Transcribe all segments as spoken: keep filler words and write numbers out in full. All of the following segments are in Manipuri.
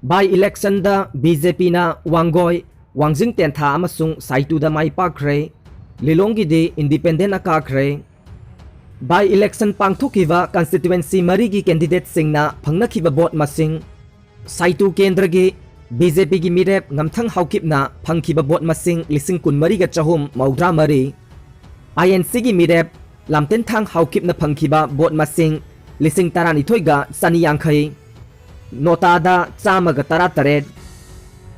By electionꯗ BJPꯅ ꯋꯥꯡꯒꯣꯏ, ꯋꯥꯡꯖꯤꯡ ꯇꯦꯟꯊꯥ ꯑꯃꯁꯨꯡ ꯁꯥꯏꯇꯨꯗ ꯃꯥꯏ ꯄꯥꯛꯈ꯭ꯔꯦ꯫ ꯂꯤꯂꯣꯡꯒꯤꯗꯤ independentꯅ ꯀꯥꯈ꯭ꯔꯦ꯫ By election ꯄꯥꯡꯊꯣꯛꯈꯤꯕ constituency ꯃꯔꯤꯒꯤ candidateꯁꯤꯡꯅ ꯐꯪꯅꯈꯤꯕ vote ꯃꯁꯤꯡ: ꯁꯥꯏꯇꯨ ꯀꯦꯟꯗ꯭ꯔꯒꯤ BJPꯒꯤ ꯃꯤꯔꯦꯞ ꯉꯝꯊꯪ ꯍꯥꯎꯀꯤꯞꯅ ꯐꯪꯈꯤꯕ vote ꯃꯁꯤꯡ ꯂꯤꯁꯤꯡ ꯀꯨꯟꯃꯔꯤꯒ ꯆꯍꯨꯝ ꯃꯧꯗ꯭ꯔꯥ ꯃꯔꯤ, INCꯒꯤ ꯃꯤꯔꯦꯞ ꯂꯥꯝꯇꯦꯟꯊꯥꯡ ꯍꯥꯎꯀꯤꯞꯅ ꯐꯪꯈꯤꯕ vote ꯃꯁꯤꯡ ꯂꯤꯁꯤꯡ ꯇꯔꯥꯅꯤꯊꯣꯏꯒ ꯆꯅꯤ ꯌꯥꯡꯈꯩ, ꯅꯣꯇꯥꯗ ꯆꯥꯝꯃꯒ ꯇꯔꯥꯇꯔꯦꯠ,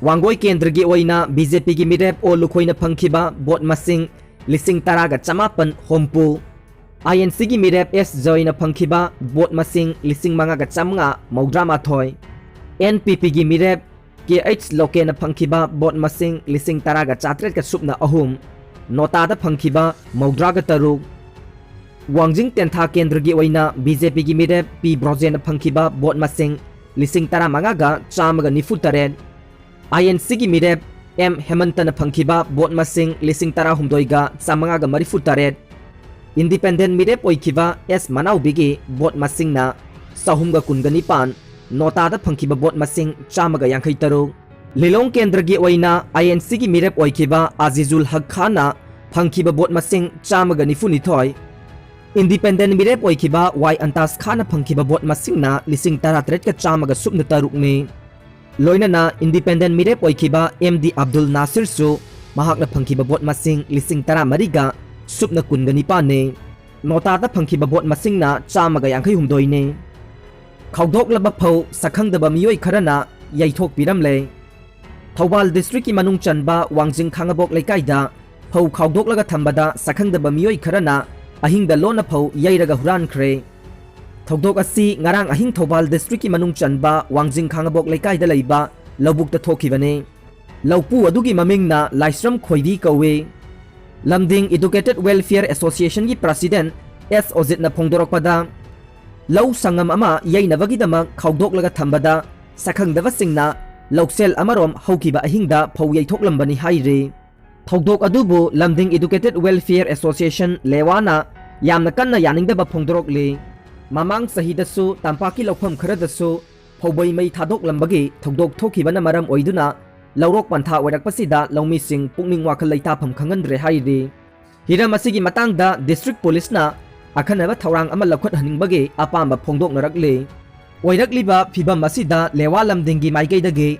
ꯋꯥꯡꯒꯣꯏ ꯀꯦꯟꯗ꯭ꯔꯒꯤ ꯑꯣꯏꯅ BJPꯒꯤ ꯃꯤꯔꯦꯞ ꯑꯣ ꯂꯨꯈꯣꯏꯅ ꯐꯪꯈꯤꯕ vote ꯃꯁꯤꯡ ꯂꯤꯁꯤꯡ ꯇꯔꯥꯒ ꯆꯃꯥꯄꯟ ꯍꯨꯝꯐꯨ, INCꯒꯤ ꯃꯤꯔꯦꯞ ꯑꯦꯁ ꯖꯣꯏꯅ ꯐꯪꯈꯤꯕ vote ꯃꯁꯤꯡ ꯂꯤꯁꯤꯡ ꯃꯉꯥꯒ ꯆꯥꯝꯃꯉꯥ ꯃꯧꯗ꯭ꯔꯥ ꯃꯥꯊꯣꯏ, NPPꯒꯤ ꯃꯤꯔꯦꯞ ꯀꯦ ꯑꯩꯆ ꯂꯣꯀꯦꯅ ꯐꯪꯈꯤꯕ vote ꯃꯁꯤꯡ ꯂꯤꯁꯤꯡ ꯇꯔꯥꯒ ꯆꯥꯇ꯭ꯔꯦꯠꯀ ꯁꯨꯞꯅ ꯑꯍꯨꯝ, ꯅꯣꯇꯥꯗ ꯐꯪꯈꯤꯕ ꯃꯧꯗ꯭ꯔꯥꯒ ꯇꯔꯨꯛ, ꯋꯥꯡꯖꯤꯡ ꯇꯦꯟꯊꯥ ꯀꯦꯟꯗ꯭ꯔꯒꯤ ꯑꯣꯏꯅ BJPꯒꯤ ꯃꯤꯔꯦꯞ ꯄꯤ ꯕ꯭ꯔꯣꯖꯦꯟꯅ ꯐꯪꯈꯤꯕ vote ꯃꯁꯤꯡ ꯂꯤꯁꯤꯡ ꯇꯔꯥꯃꯉꯥꯒ ꯆꯥꯝꯃꯒ ꯅꯤꯐꯨ ꯇꯔꯦꯠ, INCꯒꯤ ꯃꯤꯔꯦꯞ ꯑꯦꯝ ꯍꯦꯃꯟꯇꯅ ꯐꯪꯈꯤꯕ vote ꯃꯁꯤꯡ ꯂꯤꯁꯤꯡ ꯇꯔꯥꯍꯨꯝꯗꯣꯏꯒ ꯆꯥꯝꯃꯉꯥꯒ ꯃꯔꯤꯐꯨ ꯇꯔꯦꯠ, independent ꯃꯤꯔꯦꯞ ꯑꯣꯏꯈꯤꯕ ꯑꯦꯁ ꯃꯅꯥꯎꯕꯤꯒꯤ vote ꯃꯁꯤꯡꯅ ꯆꯍꯨꯝꯒ ꯀꯨꯟꯒ ꯅꯤꯄꯥꯟ, ꯅꯣꯇꯥꯗ ꯐꯪꯈꯤꯕ vote ꯃꯁꯤꯡ ꯆꯥꯝꯃꯒ ꯌꯥꯡꯈꯩ ꯇꯔꯨꯛ, ꯂꯤꯂꯣꯡ ꯀꯦꯟꯗ꯭ꯔꯒꯤ ꯑꯣꯏꯅ INCꯒꯤ ꯃꯤꯔꯦꯞ ꯑꯣꯏꯈꯤꯕ ꯑꯖꯤꯖꯨꯜ ꯍꯛ ꯈꯥꯟꯅ ꯐꯪꯈꯤꯕ vote ꯃꯁꯤꯡ ꯆꯥꯝꯃꯒ ꯅꯤꯐꯨ ꯅꯤꯊꯣꯏ, independent ꯃꯤꯔꯦꯞ ꯑꯣꯏꯈꯤꯕ ꯋꯥꯏ ꯑꯟꯇꯥꯖ ꯈꯥꯟꯅ ꯐꯪꯈꯤꯕ vote ꯃꯁꯤꯡꯅ ꯂꯤꯁꯤꯡ ꯇꯔꯥꯇꯔꯦꯠꯀ ꯆꯥꯝꯃꯒ ꯁꯨꯞꯅ ꯇꯔꯨꯛꯅꯤ꯫ ꯂꯣꯏꯅꯅ independent ꯃꯤꯔꯦꯞ ꯑꯣꯏꯈꯤꯕ ꯑꯦꯝ ꯗꯤ ꯑꯕꯗꯨꯜ ꯅꯥꯁꯤꯔꯁꯨ ꯃꯍꯥꯛꯅ ꯐꯪꯈꯤꯕ vote ꯃꯁꯤꯡ ꯂꯤꯁꯤꯡ ꯇꯔꯥꯃꯔꯤꯒ ꯁꯨꯞꯅ ꯀꯨꯟꯒ ꯅꯤꯄꯥꯟꯅꯤ꯫ ꯅꯣꯇꯥꯗ ꯐꯪꯈꯤꯕ vote ꯃꯁꯤꯡꯅ ꯆꯥꯝꯃꯒ ꯌꯥꯡꯈꯩ ꯍꯨꯝꯗꯣꯏꯅꯤ꯫ ꯈꯥꯎꯗꯣꯛꯂꯕ ꯐꯧ ꯁꯛꯈꯪꯗꯕ ꯃꯤꯑꯣꯏ ꯈꯔꯅ ꯌꯩꯊꯣꯛꯄꯤꯔꯝꯂꯦ꯫ ꯊꯧꯕꯥꯜ districtꯀꯤ ꯃꯅꯨꯡ ꯆꯟꯕ ꯋꯥꯡꯖꯤꯡ ꯈꯥꯉꯕꯣꯛ ꯂꯩꯀꯥꯏꯗ ꯐꯧ ꯈꯥꯎꯗꯣꯛꯂꯒ ꯊꯝꯕꯗ ꯁꯛꯈꯪꯗꯕ ꯃꯤꯑꯣꯏ ꯈꯔꯅ ꯑꯍꯤꯡꯗ ꯂꯣꯟꯅ ꯐꯧ ꯌꯩꯔꯒ ꯍꯨꯔꯥꯟꯈ꯭ꯔꯦ꯫ ꯊꯧꯗꯣꯛ ꯑꯁꯤ ꯉꯔꯥꯡ ꯑꯍꯤꯡ ꯊꯧꯕꯥꯜ districtꯀꯤ ꯃꯅꯨꯡ ꯆꯟꯕ ꯋꯥꯡꯖꯤꯡ ꯈꯥꯉꯕꯣꯛ ꯂꯩꯀꯥꯏꯗ ꯂꯩꯕ ꯂꯧꯕꯨꯛꯇ ꯊꯣꯛꯈꯤꯕꯅꯤ꯫ ꯂꯧꯄꯨ ꯑꯗꯨꯒꯤ ꯃꯃꯤꯡꯅ ꯂꯥꯏꯁ꯭ꯔꯝ ꯈꯣꯏꯕꯤ ꯀꯧꯏ꯫ ꯂꯝꯗꯤꯡ Educated Welfare Associationꯒꯤ president ꯑꯦꯁ ꯑꯣꯖꯤꯠꯅ ꯐꯣꯡꯗꯣꯔꯛꯄꯗ, ꯂꯧ ꯁꯪꯉꯝ ꯑꯃ ꯌꯩꯅꯕꯒꯤꯗꯃꯛ ꯈꯥꯎꯗꯣꯛꯂꯒ ꯊꯝꯕꯗ ꯁꯛꯈꯪꯗꯕꯁꯤꯡꯅ ꯂꯧꯁꯦꯜ ꯑꯃꯔꯣꯝ ꯍꯧꯈꯤꯕ ꯑꯍꯤꯡꯗ ꯐꯧ ꯌꯩꯊꯣꯛꯂꯝꯕꯅꯤ ꯍꯥꯏꯔꯤ꯫ ꯊꯧꯗꯣꯛ ꯑꯗꯨꯕꯨ ꯂꯝꯗꯤꯡ Educated Welfare Association ꯂꯦꯋꯥꯅ ꯌꯥꯝꯅ ꯀꯟꯅ ꯌꯥꯅꯤꯡꯗꯕ ꯐꯣꯡꯗꯣꯔꯛꯂꯤ꯫ ꯃꯃꯥꯡ ꯆꯍꯤꯗꯁꯨ ꯇꯝꯄꯥꯛꯀꯤ ꯂꯧꯐꯝ ꯈꯔꯗꯁꯨ ꯍꯧꯕꯩ ꯃꯩ ꯊꯥꯗꯣꯛꯂꯝꯕꯒꯤ ꯊꯧꯗꯣꯛ ꯊꯣꯛꯈꯤꯕꯅ ꯃꯔꯝ ꯑꯣꯏꯗꯨꯅ ꯂꯧꯔꯣꯛ ꯄꯟꯊꯥ ꯑꯣꯏꯔꯛꯄꯁꯤꯗ ꯂꯧꯃꯤꯁꯤꯡ ꯄꯨꯛꯅꯤꯡ ꯋꯥꯈꯜ ꯂꯩꯇꯥꯐꯝ ꯈꯪꯍꯟꯗ꯭ꯔꯦ ꯍꯥꯏꯔꯤ꯫ ꯍꯤꯔꯝ ꯑꯁꯤꯒꯤ ꯃꯇꯥꯡꯗ district police ꯅ ꯑꯈꯟꯅꯕ ꯊꯧꯔꯥꯡ ꯑꯃ ꯂꯧꯈꯠꯍꯟꯅꯤꯡꯕꯒꯤ ꯑꯄꯥꯝꯕ ꯐꯣꯡꯗꯣꯛꯅꯔꯛꯂꯤ꯫ ꯑꯣꯏꯔꯛꯂꯤꯕ ꯐꯤꯚꯝ ꯑꯁꯤꯗ ꯂꯦꯋꯥ ꯂꯝꯗꯤꯡꯒꯤ ꯃꯥꯏꯀꯩꯗꯒꯤ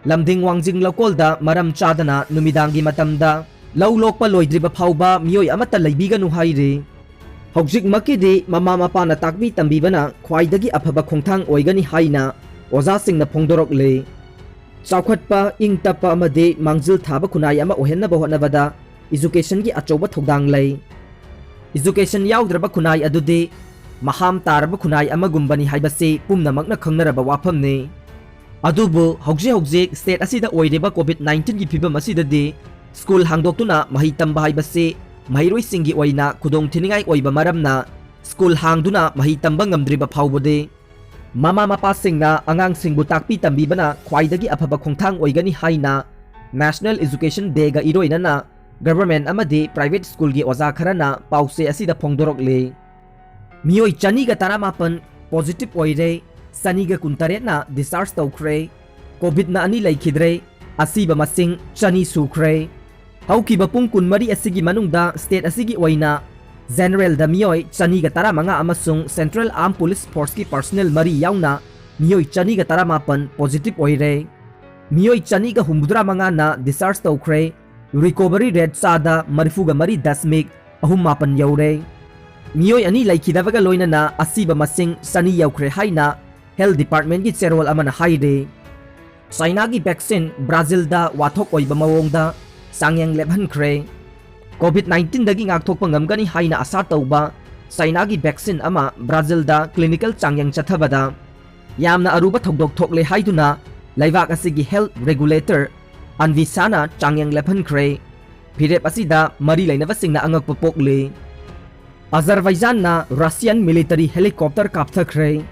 ꯂꯝꯗꯤꯡ ꯋꯥꯡꯖꯤꯡ ꯂꯧꯀꯣꯜꯗ ꯃꯔꯝ ꯆꯥꯗꯅ ꯅꯨꯃꯤꯗꯥꯡꯒꯤ ꯃꯇꯝꯗ ꯂꯧ ꯂꯣꯛꯄ ꯂꯣꯏꯗ꯭ꯔꯤꯕ ꯐꯥꯎꯕ ꯃꯤꯑꯣꯏ ꯑꯃꯠꯇ ꯂꯩꯕꯤꯒꯅꯨ ꯍꯥꯏꯔꯤ꯫ ꯍꯧꯖꯤꯛꯃꯛꯀꯤꯗꯤ ꯃꯃꯥ ꯃꯄꯥꯅ ꯇꯥꯛꯄꯤ ꯇꯝꯕꯤꯕꯅ ꯈ꯭ꯋꯥꯏꯗꯒꯤ ꯑꯐꯕ ꯈꯣꯡꯊꯥꯡ ꯑꯣꯏꯒꯅꯤ ꯍꯥꯏꯅ ꯑꯣꯖꯥꯁꯤꯡꯅ ꯐꯣꯡꯗꯣꯔꯛꯂꯤ꯫ ꯆꯥꯎꯈꯠꯄ, ꯏꯪ ꯇꯞꯄ ꯑꯃꯗꯤ ꯃꯥꯡꯖꯤꯜ ꯊꯥꯕ ꯈꯨꯟꯅꯥꯏ ꯑꯃ ꯑꯣꯏꯍꯟꯅꯕ ꯍꯣꯠꯅꯕꯗ education ꯒꯤ ꯑꯆꯧꯕ ꯊꯧꯗꯥꯡ ꯂꯩ꯫ Education ꯌꯥꯎꯗ꯭ꯔꯕ ꯈꯨꯟꯅꯥꯏ ꯑꯗꯨꯗꯤ ꯃꯍꯥꯝ ꯇꯥꯔꯕ ꯈꯨꯟꯅꯥꯏ ꯑꯃꯒꯨꯝꯕꯅꯤ ꯍꯥꯏꯕꯁꯤ ꯄꯨꯝꯅꯃꯛꯅ ꯈꯪꯅꯔꯕ ꯋꯥꯐꯝꯅꯤ꯫ ꯑꯗꯨꯕꯨ ꯍꯧꯖꯤꯛ ꯍꯧꯖꯤꯛ state ꯑꯁꯤꯗ ꯑꯣꯏꯔꯤꯕ COVID nineteen ꯒꯤ ꯐꯤꯕꯝ ꯑꯁꯤꯗꯗꯤ school ꯍꯥꯡꯗꯣꯛꯇꯨꯅ ꯃꯍꯩ ꯇꯝꯕ ꯍꯥꯏꯕꯁꯤ ꯃꯍꯩꯔꯣꯏꯁꯤꯡꯒꯤ ꯑꯣꯏꯅ ꯈꯨꯗꯣꯡ ꯊꯤꯅꯤꯡꯉꯥꯏ ꯑꯣꯏꯕ ꯃꯔꯝꯅ school ꯍꯥꯡꯗꯨꯅ ꯃꯍꯩ ꯇꯝꯕ ꯉꯝꯗ꯭ꯔꯤꯕ ꯐꯥꯎꯕꯗꯤ ꯃꯃꯥ ꯃꯄꯥꯁꯤꯡꯅ ꯑꯉꯥꯡꯁꯤꯡꯕꯨ ꯇꯥꯛꯄꯤ ꯇꯝꯕꯤꯕꯅ ꯈ꯭ꯋꯥꯏꯗꯒꯤ ꯑꯐꯕ ꯈꯣꯡꯊꯥꯡ ꯑꯣꯏꯒꯅꯤ ꯍꯥꯏꯅ National Education Day ꯒ ꯏꯔꯣꯏꯅꯅ government ꯑꯃꯗꯤ private school ꯒꯤ ꯑꯣꯖꯥ ꯈꯔꯅ ꯄꯥꯎꯆꯦ ꯑꯁꯤꯗ ꯐꯣꯡꯗꯣꯔꯛꯂꯤ꯫ ꯃꯤꯑꯣꯏ ꯆꯅꯤꯒ ꯇꯔꯥꯃꯥꯄꯟ positive ꯑꯣꯏꯔꯦ, ꯆꯅꯤꯒ ꯀꯨꯟꯇꯔꯦꯠꯅ discharge ꯇꯧꯈ꯭ꯔꯦ, COVID ꯅ ꯑꯅꯤ ꯂꯩꯈꯤꯗ꯭ꯔꯦ, ꯑꯁꯤꯕ ꯃꯁꯤꯡ ꯆꯅꯤ ꯁꯨꯈ꯭ꯔꯦ꯫ ꯍꯧꯈꯤꯕ ꯄꯨꯡ ꯀꯨꯟꯃꯔꯤ ꯑꯁꯤꯒꯤ ꯃꯅꯨꯡꯗ state ꯑꯁꯤꯒꯤ ꯑꯣꯏꯅ general ꯗ ꯃꯤꯑꯣꯏ ꯆꯅꯤꯒ ꯇꯔꯥꯃꯉꯥ ꯑꯃꯁꯨꯡ Central Armed Police Force ꯀꯤ personnel ꯃꯔꯤ ꯌꯥꯎꯅ ꯃꯤꯑꯣꯏ ꯆꯅꯤꯒ ꯇꯔꯥꯃꯥꯄꯟ positive ꯑꯣꯏꯔꯦ꯫ ꯃꯤꯑꯣꯏ ꯆꯅꯤꯒ ꯍꯨꯝꯐꯨꯇꯔꯥ ꯃꯉꯥꯅ discharge ꯇꯧꯈ꯭ꯔꯦ꯫ Recovery rate ꯆꯥꯗ ꯃꯔꯤꯐꯨꯒ ꯃꯔꯤ ꯗꯁꯃꯤꯛ ꯑꯍꯨꯝ ꯃꯥꯄꯟ ꯌꯧꯔꯦ꯫ ꯃꯤꯑꯣꯏ ꯑꯅꯤ ꯂꯩꯈꯤꯗꯕꯒ ꯂꯣꯏꯅꯅ ꯑꯁꯤꯕ ꯃꯁꯤꯡ ꯆꯅꯤ ꯌꯧꯈ꯭ꯔꯦ ꯍꯥꯏꯅ health department ꯀꯤ ꯆꯦꯔꯣꯜ ꯑꯃꯅ ꯍꯥꯏꯔꯤ꯫ ꯆꯥꯏꯅꯥꯒꯤ vaccine ꯕ꯭ꯔꯥꯖꯤꯜꯗ ꯋꯥꯊꯣꯛ ꯑꯣꯏꯕ ꯃꯑꯣꯡꯗ ꯆꯥꯡꯌꯦꯡ ꯂꯦꯞꯍꯟꯈ꯭ꯔꯦ꯫ COVID nineteen ꯗꯒꯤ ꯉꯥꯛꯊꯣꯛꯄ ꯉꯝꯒꯅꯤ ꯍꯥꯏꯅ ꯑꯁꯥ ꯇꯧꯕ ꯆꯥꯏꯅꯥꯒꯤ vaccine ꯑꯃ ꯕ꯭ꯔꯥꯖꯤꯜꯗ clinical ꯆꯥꯡꯌꯦꯡ ꯆꯠꯊꯕꯗ ꯌꯥꯝꯅ ꯑꯔꯨꯕ ꯊꯧꯗꯣꯛ ꯊꯣꯛꯂꯦ ꯍꯥꯏꯗꯨꯅ ꯂꯩꯕꯥꯛ ꯑꯁꯤꯒꯤ health regulator ꯑꯟꯚꯤꯁꯥꯅ ꯆꯥꯡꯌꯦꯡ ꯂꯦꯞꯍꯟꯈ꯭ꯔꯦ꯫ ꯐꯤꯔꯦꯞ ꯑꯁꯤꯗ ꯃꯔꯤ ꯂꯩꯅꯕꯁꯤꯡꯅ ꯑꯉꯛꯄ ꯄꯣꯛꯂꯤ꯫ ꯑꯖꯔꯕꯥꯏꯖꯥꯟꯅ Russian military helicopter ꯀꯥꯞꯊꯈ꯭ꯔꯦ꯫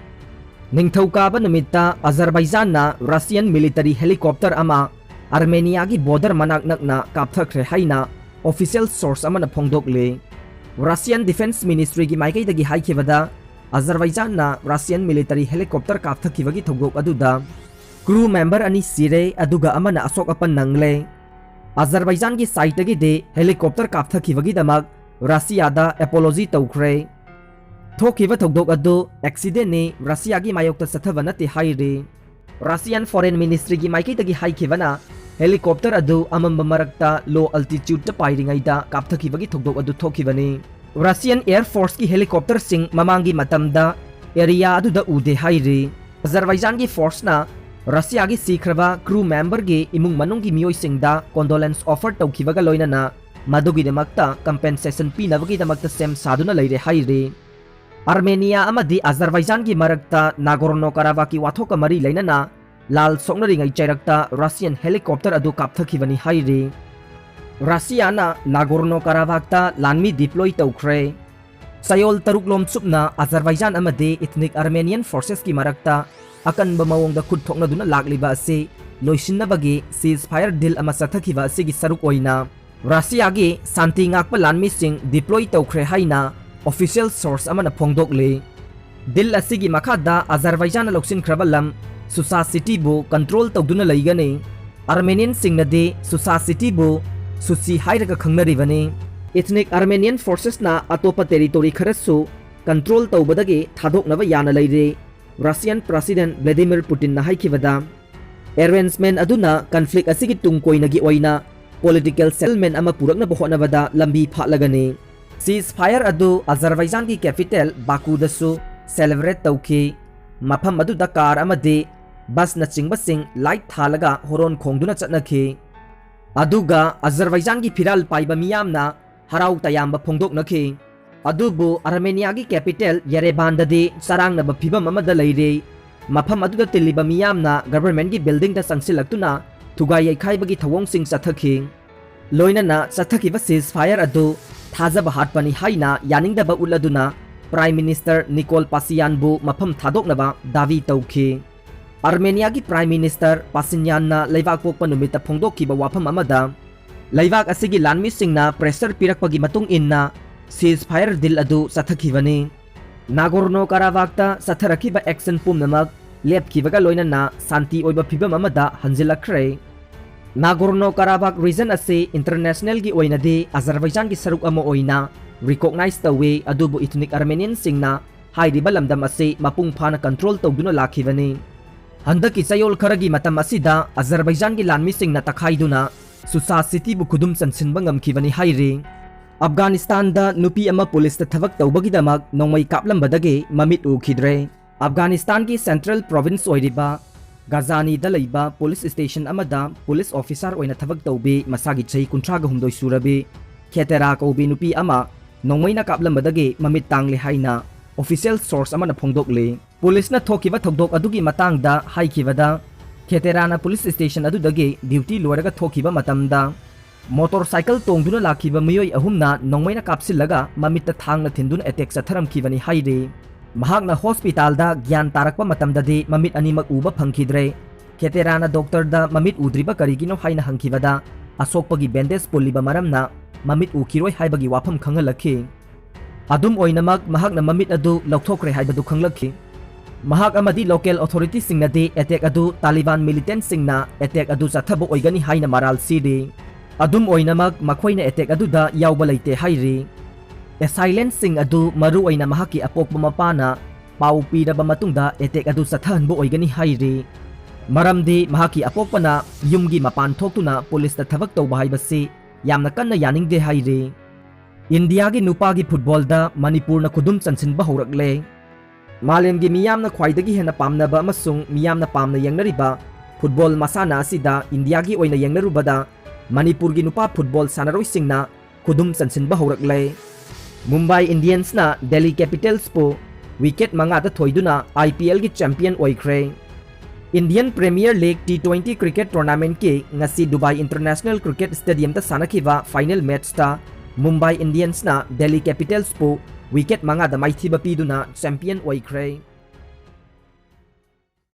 ꯅꯤꯡꯊꯧꯀꯥꯕ ꯅꯨꯃꯤꯠꯇ ꯑꯖꯔꯕꯥꯏꯖꯥꯟꯅ Russian military helicopter ꯑꯃ ꯑꯥꯔꯃꯦꯅꯤꯌꯥꯒꯤ border ꯃꯅꯥꯛ ꯅꯛꯅ ꯀꯥꯞꯊꯈ꯭ꯔꯦ ꯍꯥꯏꯅ official source ꯑꯃꯅ ꯐꯣꯡꯗꯣꯛꯂꯤ꯫ Russian Defense Ministry ꯒꯤ ꯃꯥꯏꯀꯩꯗꯒꯤ ꯍꯥꯏꯈꯤꯕꯗ, ꯑꯖꯔꯕꯥꯏꯖꯥꯟꯅ ꯔꯁꯤꯌꯥꯟ ꯃꯤꯂꯤꯇꯔꯤ ꯍꯦꯂꯤꯀꯣꯞꯇꯔ ꯀꯥꯞꯊꯈꯤꯕꯒꯤ ꯊꯧꯗꯣꯛ ꯑꯗꯨꯗ ꯀ꯭ꯔꯨ ꯃꯦꯝꯕꯔ ꯑꯅꯤ ꯁꯤꯔꯦ, ꯑꯗꯨꯒ ꯑꯃꯅ ꯑꯁꯣꯛ ꯑꯄꯟ ꯅꯪꯂꯦ꯫ ꯑꯖꯔꯕꯥꯏꯖꯥꯟꯒꯤ ꯁꯥꯏꯠꯇꯒꯤꯗꯤ ꯍꯦꯂꯤꯀꯣꯞꯇꯔ ꯀꯥꯞꯊꯈꯤꯕꯒꯤꯗꯃꯛ ꯔꯁꯤꯌꯥꯗ ꯑꯦꯄꯣꯂꯣꯖꯤ ꯇꯧꯈ꯭ꯔꯦ꯫ ꯊꯣꯛꯈꯤꯕ ꯊꯧꯗꯣꯛ ꯑꯗꯨ ꯑꯦꯛꯁꯤꯗꯦꯟꯅꯤ, ꯔꯁꯤꯌꯥꯒꯤ ꯃꯥꯌꯣꯛꯇ ꯆꯠꯊꯕ ꯅꯠꯇꯦ ꯍꯥꯏꯔꯤ꯫ ꯔꯁꯤꯌꯥꯟ ꯐꯣꯔꯦꯟ ꯃꯤꯅꯤꯁꯇ꯭ꯔꯤꯒꯤ ꯃꯥꯏꯀꯩꯗꯒꯤ ꯍꯥꯏꯈꯤꯕꯅ, ꯍꯦꯂꯤꯀꯣꯞꯇꯔ ꯑꯗꯨ ꯑꯃꯝꯕ ꯃꯔꯛꯇ ꯂꯣ ꯑꯜꯇꯤꯆ꯭ꯌꯨꯠꯇ ꯄꯥꯏꯔꯤꯉꯩꯗ ꯀꯥꯞꯊꯈꯤꯕꯒꯤ ꯊꯧꯗꯣꯛ ꯑꯗꯨ ꯊꯣꯛꯈꯤꯕꯅꯤ꯫ ꯔꯁꯤꯌꯥꯟ ꯑꯦꯌꯔ ꯐꯣꯔꯁꯀꯤ ꯍꯦꯂꯤꯀꯣꯞꯇꯔꯁꯤꯡ ꯃꯃꯥꯡꯒꯤ ꯃꯇꯝꯗ ꯑꯦꯔꯤꯌꯥ ꯑꯗꯨꯗ ꯎꯗꯦ ꯍꯥꯏꯔꯤ꯫ ꯑꯖꯔꯕꯥꯏꯖꯥꯟꯒꯤ ꯐꯣꯔꯁꯅ ꯔꯁꯤꯌꯥꯒꯤ ꯁꯤꯈ꯭ꯔꯕ ꯀ꯭ꯔꯨ ꯃꯦꯝꯕꯔꯒꯤ ꯏꯃꯨꯡ ꯃꯅꯨꯡꯒꯤ ꯃꯤꯑꯣꯏꯁꯤꯡꯗ ꯀꯣꯟꯗꯣꯂꯦꯟꯁ ꯑꯣꯐꯔ ꯇꯧꯈꯤꯕꯒ ꯂꯣꯏꯅꯅ ꯃꯗꯨꯒꯤꯗꯃꯛꯇ ꯀꯝꯄꯦꯟꯁꯦꯁꯟ ꯄꯤꯅꯕꯒꯤꯗꯃꯛꯇ ꯁꯦꯝ ꯁꯥꯗꯨꯅ ꯂꯩꯔꯦ ꯍꯥꯏꯔꯤ꯫ ꯑꯥꯔꯃꯦꯅꯤꯌꯥ ꯑꯃꯗꯤ ꯑꯖꯔꯕꯥꯏꯖꯥꯟꯒꯤ ꯃꯔꯛꯇ ꯅꯥꯒꯣꯔꯅꯣ ꯀꯥꯔꯥꯕꯥꯛꯀꯤ ꯋꯥꯊꯣꯛꯀ ꯃꯔꯤ ꯂꯩꯅꯅ ꯂꯥꯜ ꯁꯣꯛꯅꯔꯤꯉꯩ ꯆꯩꯔꯛꯇ ꯔꯁꯤꯌꯥꯟ ꯍꯦꯂꯤꯀꯣꯞꯇꯔ ꯑꯗꯨ ꯀꯥꯞꯊꯈꯤꯕꯅꯤ ꯍꯥꯏꯔꯤ꯫ ꯔꯁꯤꯌꯥꯅ ꯅꯥꯒꯣꯔꯅꯣ ꯀꯥꯔꯥꯕꯥꯛꯇ ꯂꯥꯟꯃꯤ ꯗꯤꯄ꯭ꯂꯣꯏ ꯇꯧꯈ꯭ꯔꯦ꯫ ꯆꯌꯣꯜ ꯇꯔꯨꯛꯂꯣꯝ ꯆꯨꯞꯅ ꯑꯖꯔꯕꯥꯏꯖꯥꯟ ꯑꯃꯗꯤ ꯏꯊꯅꯤꯛ ꯑꯥꯔꯃꯦꯅꯤꯌꯟ ꯐꯣꯔꯁꯦꯁꯀꯤ ꯃꯔꯛꯇ ꯑꯀꯟꯕ ꯃꯑꯣꯡꯗ ꯈꯨꯠ ꯊꯣꯛꯅꯗꯨꯅ ꯂꯥꯛꯂꯤꯕ ꯑꯁꯤ ꯂꯣꯏꯁꯤꯟꯅꯕꯒꯤ ꯁꯤꯖ ꯐꯥꯌꯔ ꯗꯤꯜ ꯑꯃ ꯆꯠꯊꯈꯤꯕ ꯑꯁꯤꯒꯤ ꯁꯔꯨꯛ ꯑꯣꯏꯅ ꯔꯁꯤꯌꯥꯒꯤ ꯁꯥꯟꯇꯤ ꯉꯥꯛꯄ ꯂꯥꯟꯃꯤꯁꯤꯡ ꯗꯤꯄ꯭ꯂꯣꯏ ꯇꯧꯈ꯭ꯔꯦ ꯍꯥꯏꯅ ꯑꯣꯐꯤꯁꯤꯌꯦꯜ ꯁꯣꯔꯁ ꯑꯃꯅ ꯐꯣꯡꯗꯣꯛꯂꯤ꯫ ꯗꯤꯜ ꯑꯁꯤꯒꯤ ꯃꯈꯥꯗ ꯑꯖꯔꯕꯥꯏꯖꯥꯟꯅ ꯂꯧꯁꯤꯟꯈ꯭ꯔꯕ ꯂꯝ ꯁꯨꯁꯥ ꯁꯤꯇꯤꯕꯨ ꯀꯟꯇ꯭ꯔꯣꯜ ꯇꯧꯗꯨꯅ ꯂꯩꯒꯅꯤ꯫ ꯑꯥꯔꯃꯦꯅꯤꯌꯟꯁꯤꯡꯅꯗꯤ ꯁꯨꯁꯥ ꯁꯤꯇꯤꯕꯨ ꯁꯨꯁꯤ ꯍꯥꯏꯔꯒ ꯈꯪꯅꯔꯤꯕꯅꯤ꯫ ꯏꯊꯅꯤꯛ ꯑꯥꯔꯃꯦꯅꯤꯌꯟ ꯐꯣꯔꯁꯦꯁꯅ ꯑꯇꯣꯞꯄ ꯇꯦꯔꯤꯇꯣꯔꯤ ꯈꯔꯁꯨ ꯀꯟꯇ꯭ꯔꯣꯜ ꯇꯧꯕꯗꯒꯤ ꯊꯥꯗꯣꯛꯅꯕ ꯌꯥꯅ ꯂꯩꯔꯦ꯫ ꯔꯁꯤꯌꯥꯟ ꯄ꯭ꯔꯁꯤꯗꯦꯟ ꯚ꯭ꯂꯦꯗꯤꯃꯤꯔ ꯄꯨꯇꯤꯟꯅ ꯍꯥꯏꯈꯤꯕꯗ, ꯑꯦꯔꯦꯟꯖꯃꯦꯟ ꯑꯗꯨꯅ ꯀꯟꯐ꯭ꯂꯤꯛ ꯑꯁꯤꯒꯤ ꯇꯨꯡ ꯀꯣꯏꯅꯒꯤ ꯑꯣꯏꯅ ꯄꯣꯂꯤꯇꯤꯀꯦꯜ ꯁꯦꯇꯜꯃꯦꯟ ꯑꯃ ꯄꯨꯔꯛꯅꯕ ꯍꯣꯠꯅꯕꯗ ꯂꯝꯕꯤ ꯐꯥꯠꯂꯒꯅꯤ꯫ ꯁꯤꯖ ꯐꯥꯌꯔ ꯑꯗꯨ ꯑꯖꯔꯕꯥꯏꯖꯥꯟꯒꯤ ꯀꯦꯄꯤꯇꯦꯜ ꯕꯥꯀꯨꯗꯁꯨ ꯁꯦꯂꯦꯕ꯭ꯔꯦꯠ ꯇꯧꯈꯤ꯫ ꯃꯐꯝ ꯑꯗꯨꯗ ꯀꯥꯔ ꯑꯃꯗꯤ ꯕꯁꯅꯆꯤꯡꯕꯁꯤꯡ ꯂꯥꯏꯠ ꯊꯥꯜꯂꯒ ꯍꯣꯔꯣꯟ ꯈꯣꯡꯗꯨꯅ ꯆꯠꯅꯈꯤ꯫ ꯑꯗꯨꯒ ꯑꯖꯔꯕꯥꯏꯖꯥꯟꯒꯤ ꯐꯤꯔꯥꯜ ꯄꯥꯏꯕ ꯃꯤꯌꯥꯝꯅ ꯍꯔꯥꯎ ꯇꯌꯥꯝꯕ ꯐꯣꯡꯗꯣꯛꯅꯈꯤ꯫ ꯑꯗꯨꯕꯨ ꯑꯥꯔꯃꯦꯅꯤꯌꯥꯒꯤ ꯀꯦꯄꯤꯇꯦꯜ ꯌꯦꯔꯦꯕꯥꯟꯗꯗꯤ ꯆꯔꯥꯡꯅꯕ ꯐꯤꯚꯝ ꯑꯃꯗ ꯂꯩꯔꯤ꯫ ꯃꯐꯝ ꯑꯗꯨꯗ ꯇꯤꯜꯂꯤꯕ ꯃꯤꯌꯥꯝꯅ ꯒꯚꯔꯟꯃꯦꯟꯠꯀꯤ ꯕꯤꯜꯗꯤꯡꯗ ꯆꯪꯁꯤꯜꯂꯛꯇꯨꯅ ꯊꯨꯒꯥꯏ ꯌꯩꯈꯥꯏꯕꯒꯤ ꯊꯧꯑꯣꯡꯁꯤꯡ ꯆꯠꯊꯈꯤ꯫ ꯂꯣꯏꯅꯅ ꯆꯠꯊꯈꯤꯕ ꯁꯤꯖ ꯐꯥꯌꯔ ꯑꯗꯨ ꯊꯥꯖꯕ ꯍꯥꯠꯄꯅꯤ ꯍꯥꯏꯅ ꯌꯥꯅꯤꯡꯗꯕ ꯎꯠꯂꯗꯨꯅ ꯄ꯭ꯔꯥꯏꯝ ꯃꯤꯅꯤꯁꯇꯔ ꯅꯤꯀꯣꯜ ꯄꯥꯁꯤꯌꯥꯟꯕꯨ ꯃꯐꯝ ꯊꯥꯗꯣꯛꯅꯕ ꯗꯥꯕꯤ ꯇꯧꯈꯤ꯫ ꯑꯥꯔꯃꯦꯅꯤꯌꯥꯒꯤ ꯄ꯭ꯔꯥꯏꯝ ꯃꯤꯅꯤꯁꯇꯔ ꯄꯥꯁꯤꯟꯌꯥꯟꯅ ꯂꯩꯕꯥꯛ ꯄꯣꯛꯄ ꯅꯨꯃꯤꯠꯇ ꯐꯣꯡꯗꯣꯛꯈꯤꯕ ꯋꯥꯐꯝ ꯑꯃꯗ, ꯂꯩꯕꯥꯛ ꯑꯁꯤꯒꯤ ꯂꯥꯟꯃꯤꯁꯤꯡꯅ ꯄ꯭ꯔꯦꯁꯔ ꯄꯤꯔꯛꯄꯒꯤ ꯃꯇꯨꯡ ꯏꯟꯅ ꯁꯤꯖ ꯐꯥꯌꯔ ꯗꯤꯜ ꯑꯗꯨ ꯆꯠꯊꯈꯤꯕꯅꯤ꯫ ꯅꯥꯒꯣꯔꯅꯣ ꯀꯥꯔꯥꯕꯥꯛꯇ ꯆꯠꯊꯔꯛꯈꯤꯕ action ꯄꯨꯝꯅꯃꯛ ꯂꯦꯞꯈꯤꯕꯒ ꯂꯣꯏꯅꯅ ꯁꯥꯟꯇꯤ ꯑꯣꯏꯕ ꯐꯤꯕꯝ ꯑꯃꯗ ꯍꯟꯖꯤꯜꯂꯛꯈ꯭ꯔꯦ꯫ ꯅꯥꯒꯣꯔꯅꯣ ꯀꯥꯔꯥꯕꯥꯛ region ꯑꯁꯤ internationalꯒꯤ ꯑꯣꯏꯅꯗꯤ ꯑꯖꯔꯕꯩꯖꯥꯟꯒꯤ ꯁꯔꯨꯛ ꯑꯃ ꯑꯣꯏꯅ recognize ꯇꯧꯏ, ꯑꯗꯨꯕꯨ ethnic Armenianꯁꯤꯡꯅ ꯍꯥꯏꯔꯤꯕ ꯂꯝꯗꯝ ꯑꯁꯤ ꯃꯄꯨꯡ ꯐꯥꯅ control ꯇꯧꯗꯨꯅ ꯂꯥꯛꯈꯤꯕꯅꯤ꯫ ꯍꯟꯗꯛꯀꯤ ꯆꯌꯣꯜ ꯈꯔꯒꯤ ꯃꯇꯝ ꯑꯁꯤꯗ ꯑꯖꯔꯕꯩꯖꯥꯟꯒꯤ ꯂꯥꯟꯃꯤꯁꯤꯡꯅ ꯇꯛꯈꯥꯏꯗꯨꯅ ꯁꯨꯁꯥ cityꯕꯨ ꯈꯨꯗꯨꯝ ꯆꯟꯁꯤꯟꯕ ꯉꯝꯈꯤꯕꯅꯤ ꯍꯥꯏꯔꯤ꯫ ꯑꯐꯒꯥꯅꯤꯁꯇꯥꯟꯗ ꯅꯨꯄꯤ ꯑꯃ ꯄꯨꯂꯤꯁꯇ ꯊꯕꯛ ꯇꯧꯕꯒꯤꯗꯃꯛ ꯅꯣꯡꯃꯩ ꯀꯥꯞꯂꯝꯕꯗꯒꯤ ꯃꯃꯤꯠ ꯎꯈꯤꯗ꯭ꯔꯦ꯫ ꯑꯐꯒꯥꯅꯤꯁꯇꯥꯟꯒꯤ central province ꯑꯣꯏꯔꯤꯕ ꯒꯖꯥꯅꯤꯗ ꯂꯩꯕ police station ꯑꯃꯗ police officer ꯑꯣꯏꯅ ꯊꯕꯛ ꯇꯧꯕꯤ ꯃꯁꯥꯒꯤ ꯆꯍꯤ ꯀꯨꯟꯊ꯭ꯔꯥꯒ ꯍꯨꯝꯗꯣꯏ ꯁꯨꯔꯕꯤ ꯈꯦꯇꯦꯔꯥ ꯀꯧꯕꯤ ꯅꯨꯄꯤ ꯑꯃ ꯅꯣꯡꯃꯩꯅ ꯀꯥꯞꯂꯝꯕꯗꯒꯤ ꯃꯃꯤꯠ ꯇꯥꯡꯂꯦ ꯍꯥꯏꯅ official source ꯑꯃꯅ ꯐꯣꯡꯗꯣꯛꯂꯤ꯫ ꯄꯨꯂꯤꯁꯅ ꯊꯣꯛꯈꯤꯕ ꯊꯧꯗꯣꯛ ꯑꯗꯨꯒꯤ ꯃꯇꯥꯡꯗ ꯍꯥꯏꯈꯤꯕꯗ, ꯈꯦꯇꯦꯔꯥꯅ police station ꯑꯗꯨꯗꯒꯤ duty ꯂꯣꯏꯔꯒ ꯊꯣꯛꯈꯤꯕ ꯃꯇꯝꯗ, motorcycle ꯇꯣꯡꯗꯨꯅ ꯂꯥꯛꯈꯤꯕ ꯃꯤꯑꯣꯏ ꯑꯍꯨꯝꯅ ꯅꯣꯡꯃꯩꯅ ꯀꯥꯞꯁꯤꯜꯂꯒ ꯃꯃꯤꯠꯇ ꯊꯥꯡꯅ ꯊꯤꯟꯗꯨꯅ attack ꯆꯠꯊꯔꯝꯈꯤꯕꯅꯤ ꯍꯥꯏꯔꯤ꯫ ꯃꯍꯥꯛꯅ hospitalꯗ ꯒ꯭ꯌꯥꯟ ꯇꯥꯔꯛꯄ ꯃꯇꯝꯗꯗꯤ ꯃꯃꯤꯠ ꯑꯅꯤꯃꯛ ꯎꯕ ꯐꯪꯈꯤꯗ꯭ꯔꯦ꯫ ꯈꯦꯇꯦꯔꯥꯅ doctorꯗ ꯃꯃꯤꯠ ꯎꯗ꯭ꯔꯤꯕ ꯀꯔꯤꯒꯤꯅꯣ ꯍꯥꯏꯅ ꯍꯪꯈꯤꯕꯗ, ꯑꯁꯣꯛꯄꯒꯤ bandage ꯄꯨꯜꯂꯤꯕ ꯃꯔꯝꯅ ꯃꯃꯤꯠ ꯎꯈꯤꯔꯣꯏ ꯍꯥꯏꯕꯒꯤ ꯋꯥꯐꯝ ꯈꯪꯍꯜꯂꯛꯈꯤ꯫ ꯑꯗꯨꯝ ꯑꯣꯏꯅꯃꯛ, ꯃꯍꯥꯛꯅ ꯃꯃꯤꯠ ꯑꯗꯨ ꯂꯧꯊꯣꯛꯈ꯭ꯔꯦ ꯍꯥꯏꯕꯗꯨ ꯈꯪꯂꯛꯈꯤ꯫ ꯃꯍꯥꯛ ꯑꯃꯗꯤ local authorityꯁꯤꯡꯅꯗꯤ attack ꯑꯗꯨ Taliban militantꯁꯤꯡꯅ attack ꯑꯗꯨ ꯆꯠꯊꯕ ꯑꯣꯏꯒꯅꯤ ꯍꯥꯏꯅ ꯃꯔꯥꯜ ꯁꯤꯔꯤ꯫ ꯑꯗꯨꯝ ꯑꯣꯏꯅꯃꯛ, ꯃꯈꯣꯏꯅ attack ꯑꯗꯨꯗ ꯌꯥꯎꯕ ꯂꯩꯇꯦ ꯍꯥꯏꯔꯤ꯫ Assailantꯁꯤꯡ ꯑꯗꯨ ꯃꯔꯨꯑꯣꯏꯅ ꯃꯍꯥꯛꯀꯤ ꯑꯄꯣꯛꯄ ꯃꯄꯥꯅ ꯄꯥꯎ ꯄꯤꯔꯕ ꯃꯇꯨꯡꯗ attack ꯑꯗꯨ ꯆꯠꯊꯍꯟꯕ ꯑꯣꯏꯒꯅꯤ ꯍꯥꯏꯔꯤ꯫ ꯃꯔꯝꯗꯤ ꯃꯍꯥꯛꯀꯤ ꯑꯄꯣꯛꯄꯅ ꯌꯨꯝꯒꯤ ꯃꯄꯥꯟ ꯊꯣꯛꯇꯨꯅ ꯄꯨꯂꯤꯁꯇ ꯊꯕꯛ ꯇꯧꯕ ꯍꯥꯏꯕꯁꯤ ꯌꯥꯝꯅ ꯀꯟꯅ ꯌꯥꯅꯤꯡꯗꯦ ꯍꯥꯏꯔꯤ꯫ ꯏꯟꯗꯤꯌꯥꯒꯤ ꯅꯨꯄꯥꯒꯤ ꯐꯨꯠꯕꯣꯜꯗ ꯃꯅꯤꯄꯨꯔꯅ ꯈꯨꯗꯨꯝ ꯆꯟꯁꯤꯟꯕ ꯍꯧꯔꯛꯂꯦ꯫ ꯃꯥꯂꯦꯝꯒꯤ ꯃꯤꯌꯥꯝꯅ ꯈ꯭ꯋꯥꯏꯗꯒꯤ ꯍꯦꯟꯅ ꯄꯥꯝꯅꯕ ꯑꯃꯁꯨꯡ ꯃꯤꯌꯥꯝꯅ ꯄꯥꯝꯅ ꯌꯦꯡꯅꯔꯤꯕ ꯐꯨꯠꯕꯣꯜ ꯃꯁꯥꯟꯅ ꯑꯁꯤꯗ ꯏꯟꯗꯤꯌꯥꯒꯤ ꯑꯣꯏꯅ ꯌꯦꯡꯅꯔꯨꯕꯗ ꯃꯅꯤꯄꯨꯔꯒꯤ ꯅꯨꯄꯥ ꯐꯨꯠꯕꯣꯜ ꯁꯥꯟꯅꯔꯣꯏꯁꯤꯡꯅ ꯈꯨꯗꯨꯝ ꯆꯟꯁꯤꯟꯕ ꯍꯧꯔꯛꯂꯦ꯫ ꯃꯨꯝꯕꯥꯏ ꯏꯟꯗꯤꯌꯟꯁꯅ ꯗꯦꯜꯂꯤ ꯀꯦꯄꯤꯇꯦꯜꯁꯄꯨ ꯋꯤꯀꯦꯠ ꯃꯉꯥꯗ ꯊꯣꯏꯗꯨꯅ IPLꯒꯤ champion ꯑꯣꯏꯈ꯭ꯔꯦ꯫ Indian Premier League T twenty cricket tournamentꯀꯤ ꯉꯁꯤ ꯗꯨꯕꯥꯏ International Cricket Stadiumꯗ ꯁꯥꯟꯅꯈꯤꯕ final matchꯇ ꯃꯨꯝꯕꯥꯏ ꯏꯟꯗꯤꯌꯟꯁꯅ ꯗꯦꯜꯂꯤ ꯀꯦꯄꯤꯇꯦꯜꯁꯄꯨ ꯋꯤꯀꯦꯠ ꯃꯉꯥꯗ ꯃꯥꯏꯊꯤꯕ ꯄꯤꯗꯨꯅ champion ꯑꯣꯏꯈ꯭ꯔꯦ꯫